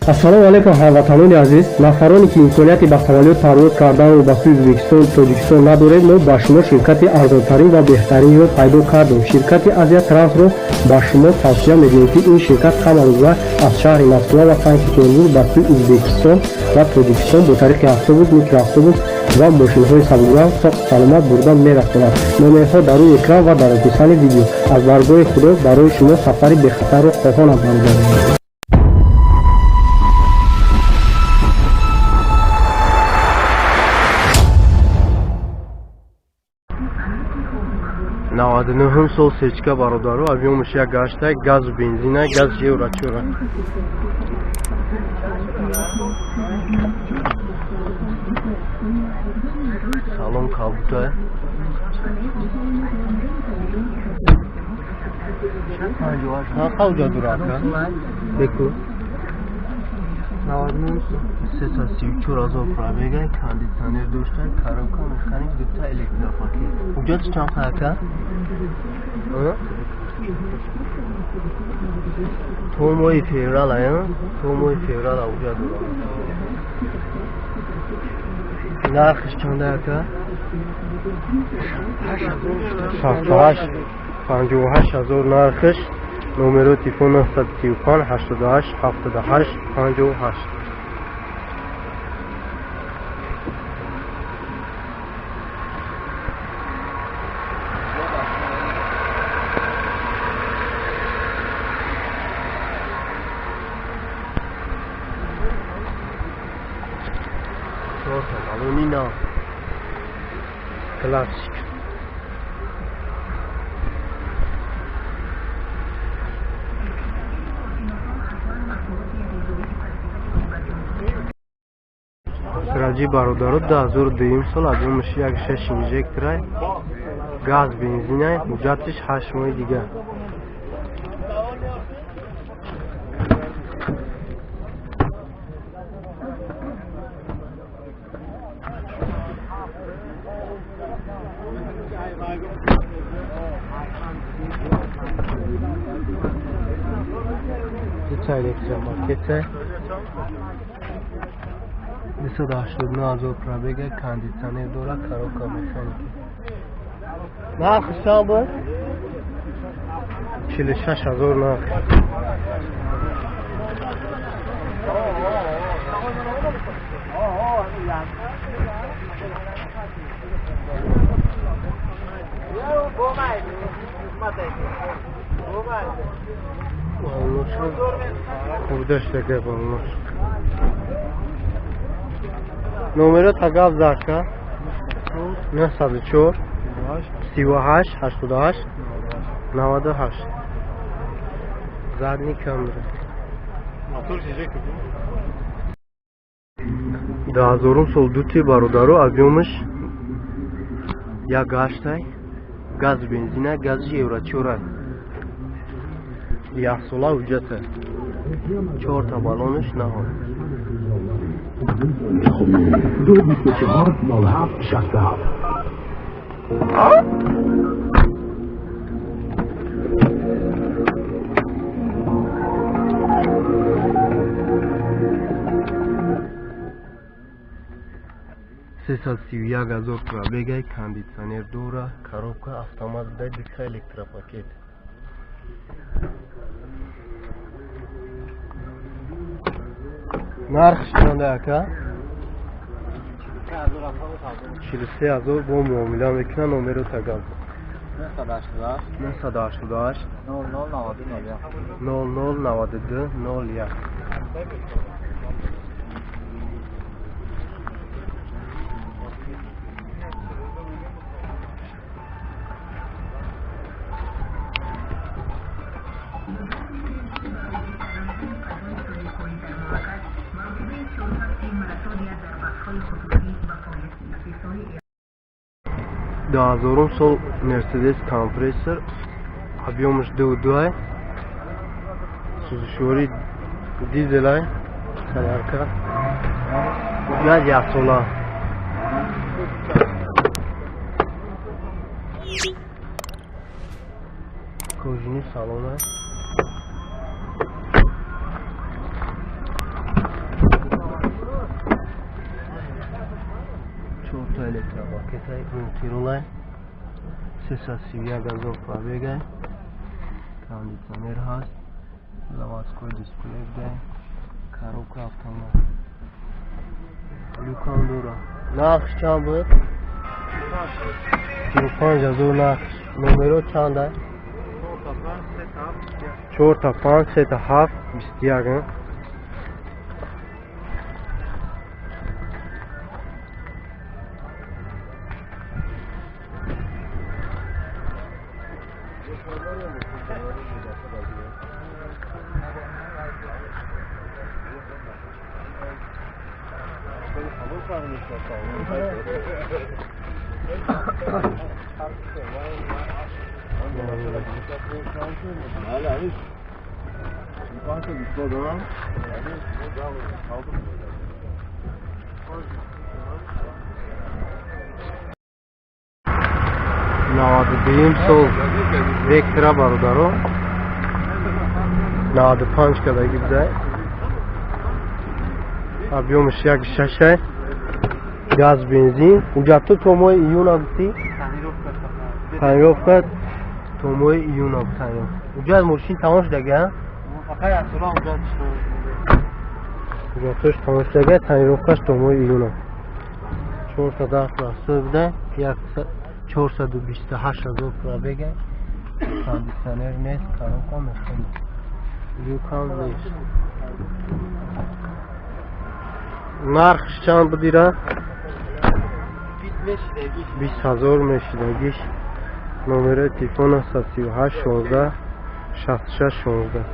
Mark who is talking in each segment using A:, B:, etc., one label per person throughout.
A: Ассалому алайкум, ҳамватанони азиз. Нафароне ки имконияти ба самолёт парвоз карданро ба сӯи Ӯзбекистон, Тоҷикистон надоред, мо ба шумо ширкати арзонтарин ва беҳтаринро пайдо кардем. Ширкати Азия Трансро ба шумо тавсия медиҳем, ки ин ширкат ҳамарӯза аз шаҳри Москва ва Санкт Петербург ба сӯи Ӯзбекистон ва Тоҷикистон бо тариқи автобус, микроавтобус ва мошинҳои сабукранг соғ саломат бурда мерасонад. Номерҳо дар рӯи экран ва дар описании видео. Аз даргоҳи Худо барои шумо сафари бехатарро хоҳонам, бародарон.
B: 99-ум сол сечка, бародару, объёмаш як гашта, газу бензина, газ евро чора. Салон кабута. Қавҷа дурака? Беку. 334 ҳазор пробега, кондитсионер дошта, коробка механик, дута электропакет. Ҳуҷҷатш чанд қаяка? То моҳи феврал, то моҳи феврал ҳуҷҷат дорам. Нархиш чанда, ака? 68 58 ҳазор нархиш. Номеро телефон 935 88 78 58. Чорта балони нав, классик. Сираҷи, бародаро, 2002 сол, объёмаш як шаш, инжекторай, газ бензинай, ҳуҷҷатиш 8 моҳи дигар. Дута электропакета, 289 ҳазор пробега, кондитсионер дора, коробка механики. Нархи чанд буд? 46 ҳазор нарх. Хурдаштага балош. Номеро тагав зака 904 38 88 98. Задний камера. 2000-ум сол дути, бародару, объёмаш як гаштай, газ бензина, гази евро чора, яксола ҳуҷҷата, чорта балонаш наҳо.
C: 2 24 07 67.
B: 331 ҳазор пробегай, кондитсионер дора, коробка автомат дай, дута электропакет. Нархш чанда, ака? 43 ҳазор, бо муомила мекунад. Номеро тагав 988 00 92 01. 2000-ум сол Мерседес Компрессор, объёмаш ду дуай, сӯзишворӣ дизелай, солярка, ҳуҷҷат яксола. Кожаный салона. Электропакетай мультирулай 331 ҳазор пробегай, кондитсионер ҳаст, заводской дисплей будай, коробка автомат, люкам дора. Нархш чанд буд? 35 ҳазор нархш. Номеро чанда? 4 та 5 3 та 7 21. Дуюм сол Вектра бародаро 95 кадаги будай, объёмаш як шашай, газ бензин. Ҳуҷҷатто то моҳи июна гуфтӣ? Тонировка то моҳи июна. Ҳуҷҷат мошин тамом шудага? Ҳуҷҷатош тамом шудага, тонировкаш то моҳи июна. 410 простой буда, 428 ҳазор пробега, кондитсионер нест, коробка мехоник, люкам нест. Нархш чанд будира? 20 ҳазор мешидагиш. Номерои телефон 38 16 66 16.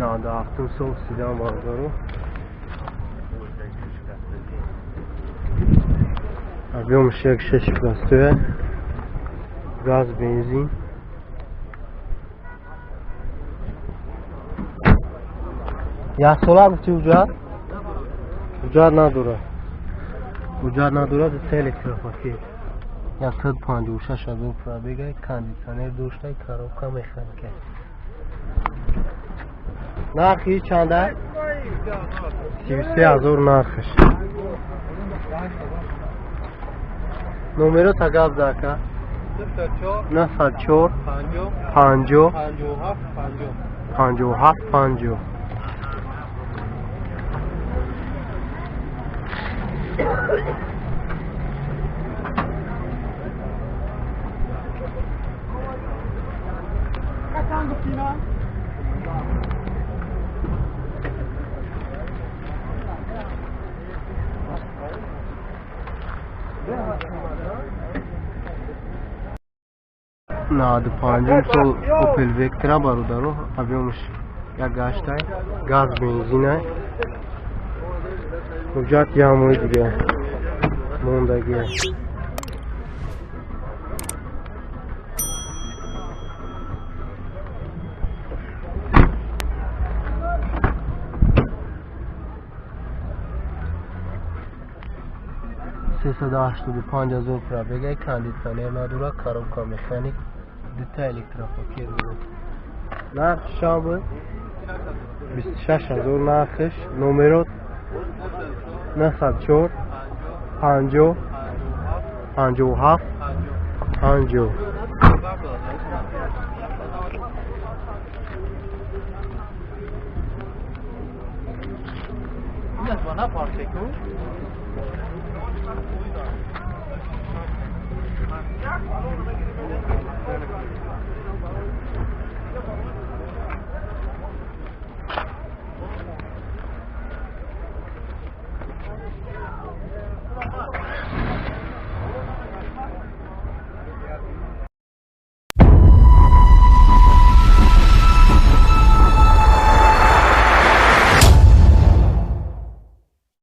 B: 97 сол седан бародаро, объёмаш як шаш простой, газ бензин. Як сола гуфти ҳуҷҷат? Ҳуҷҷат надорад, ҳуҷҷат надорад. Дута электропакет, 156 ҳазор пробегай, кондитсионер доштай, коробка механика. Нархи чанда? 33 ҳазор нархаш. Номеро тагаб зака? 94 50 57 50. 95 сол Opel Vectra бародаро, объёмаш як гаштай, газ бензинай, ҳуҷҷат як моҳи дига мондагия. 385 ҳазор пробегай, кондитсионер надорад, коробка механик, дута электропакет буд. Нархш чанд буд? 26 ҳазор нархш. Номерот 904 50 57 50.